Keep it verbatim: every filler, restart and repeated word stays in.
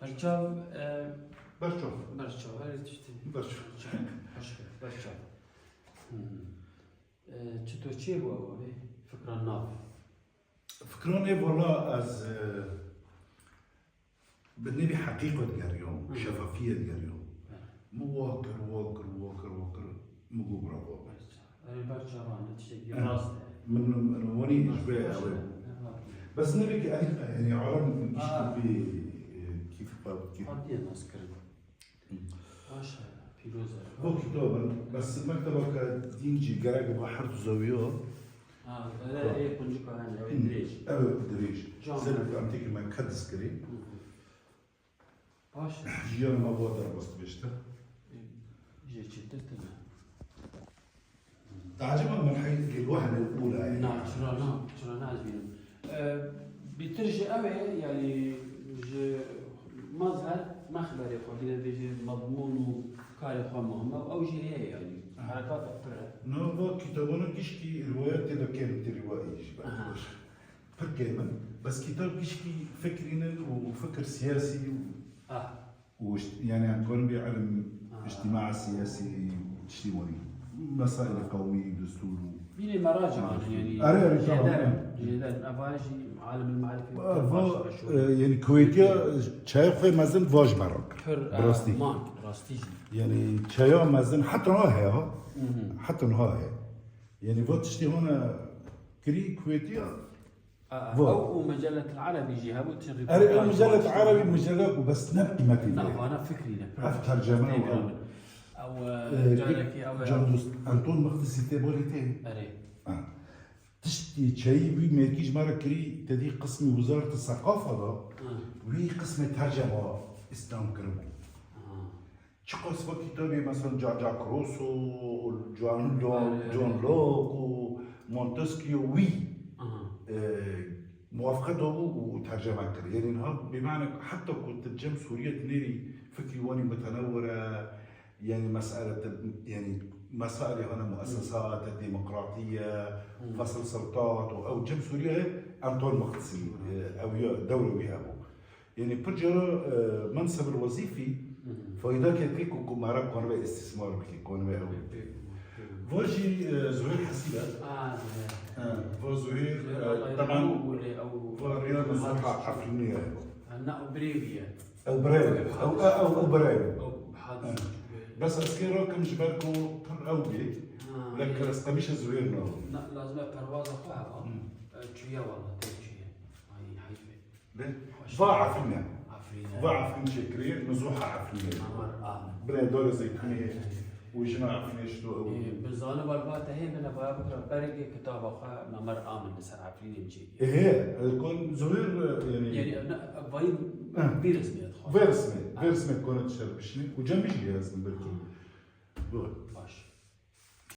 Berçav, e, Berçav. Berçav, her tiştî. Berçav. Berçav, baş e, berçav. Hmm. E, çito çê bû ew, ew ê fikra nav? Fikran ê, valla ez, e, bi nêvî heqîqo digeriyom, Hı. şefafiyê digeriyom. Evet. Min wa kir, wa kir, wa kir, wa kir. Min got bravo. Erê, berçavan, tiştekî Hı. rast e. Min, min wanî ji vê ew ê. Bes nêvî ki erî, yanî alem Aa. giştî bî, e, kîf, kîf. Hatiye naskirin. Hı. Baş e, pîroz e. Bo kitobin, bes mekteba ke dîn jî gerek bi her du zawiya. Ha, ere, Xwe. ê quncika hene, ew ê Hı. dirêj. Ew ê dirêj. Cam. Ser em têkî me kediz kirî. Hı hı. Baş e. Jiyan me bo derbas dibêjte. Jê çêtir tune. Tacima min heyî lil wehne ula, yani. Na, çira na, çira na ez bînim. E, bîtir ji ew ê, yani ji mazher mexberê xwe, bîne bêjî mezmûn û karê xwe muhim e, ew jî heye yani. Aha. Herekata pir e. No, va kitabana giştî riwayetê de kêm tê riwayî jî belkî Aha. baş. Pir kêm in. Bes kitab giştî fikrî nin û fikir siyasî û Ah. û iş-, yani em karin bê ilim Ah. îctîma siyasî û tiştî wanî. Mesailê qewmî, destûr û Bînê merac an, yani, Erê, erê, jêder, tamam. jêder. Eva jî alim el marifî Va, pir va, baş, meşhur. e, yani Kuwêtiya çaya xwe mezin va ji me re kir. Pir, Bi rastî. e, man, rastî jî. Yani çaya mezin heta niha heye ha. Mhm. Heta niha heye. Yani va tiştê hona kirî Kuwêtiya. A, Va. ew û Meceletil Erebî jî hebû, ti Erê, ew rîportaj Meceletil wan Erebî, jî. Mecele ku bes ne qîmetî Na, dê. vana fikrî ne. Ev terceme Tê wa. bîra min. Ew, e, Ee, carekî ew e. Can Dost, Anton Mixtisî tê borî tê. Erê. Ha. Tiştî çeyî wî mêrkî ji me re kirî, te dî qismî Wizareta Seqafa da, Ha. wî qismê tercema îslam kiribû. Ha. Çiqas va kitabê, mesela, Jean-Jacques Rousseau, John Lo-, Erê, erê. John Locke û Montesquieu wî, Aha. e, muwafaqet dabû û terceme kir. Yanî niha bimane heta ku tu cem Sûriye dinêrî fikrî wanî mutenewir e, yanî mesele te, yanî mesailê hene muessesat, demokratî ye, Hmm. fesl sultat û ew cem Sûriye Anton Mixtisî, e, ew ya dewre wî hebû. Yanî pir cara, e, menseb el wezîfî Hı hı. fayda ketiye ku, ku me re konibe îstîsmar bike, konibe ew bike. Hı hı. Va jî, e, Zuhêr Hesîb e. Ah, Zuhêr. Ha, va Zuhêr, Zuhêr, e, Allah taban, yardım bûle, ew va riya Zuha Efrînî ye. Ha, na, ew birê wî ye. Ew birê wî. Ew, ew, ew birê wî. Ew Ha. Bes ez kê rakim ji ber ku pir ew bê. Ha, Lek ê. ez qemîşe Zuhêr nabim. Na, lazim e perwaza xwe heva. Hı. E, çûye wala, tê çûye. Ay, heyf e. Be, Xweş. va Efrîn e. Efrîn e. Va Efrîn çêkirî, Nizuha Efrînê. Memar Amin. Binê Dorê Zeytûnê û jina Efrînê şito ew. Ê, bi zanibar ba te hê bine baya bikira bergê kitaba xwe Memar Amin li ser Efrînê çêkir. Ê, hê, e, kon Zuhêr, e, yani Yani, na, vayî Eh. vê resmê dixwazim. Vê resmê, vê Ah. resmê kone dişer bişinê û cem jî hezin belkî. Ah. Dur. Baş.